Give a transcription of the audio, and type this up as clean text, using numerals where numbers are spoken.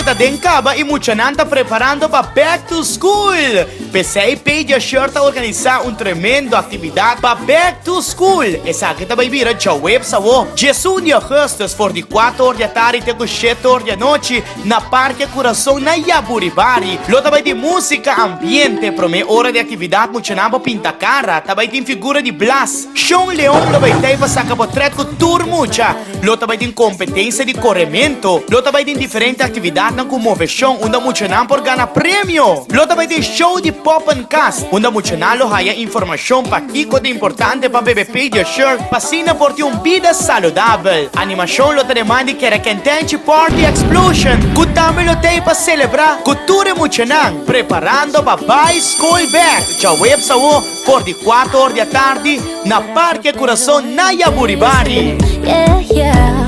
ta den kaba i muchanan ta preparando pa back to school. P'esei Pediasure ta organisá un tremendo aktividat pa back to school. Esaki ta bai bira djaweps awo, 11 di augustus, for di kuater or di atardi te ku shete or di anochi na Parke Kurason na Yaburibari. Lo ta bai tin músika, ambiente, promé ora di aktividat muchanan por pinta kara, ta bai tin figura di blas. Shon Leon lo bai tei pa saka potrèt ku tur mucha. Lo ta bai tin kompetensia di koremento. Lo ta bai tin diferente aktividatnan ku moveshon unda muchanan por gana premio. Lo ta bai tin show di poppenkast unda muchanan lo haya informashon pakiko ta importante pa bebe Pediasure pa asina por tin un bida saludabel. Animashon lo ta den man di Kerekentenchi Party Explosion ku tambe lo tei pa selebrá ku tur e muchanan preparando pa bai skol bèk djaweps awo. For di kuater or di atardi na Parke Kurason na Yaburibari. Yeah, yeah.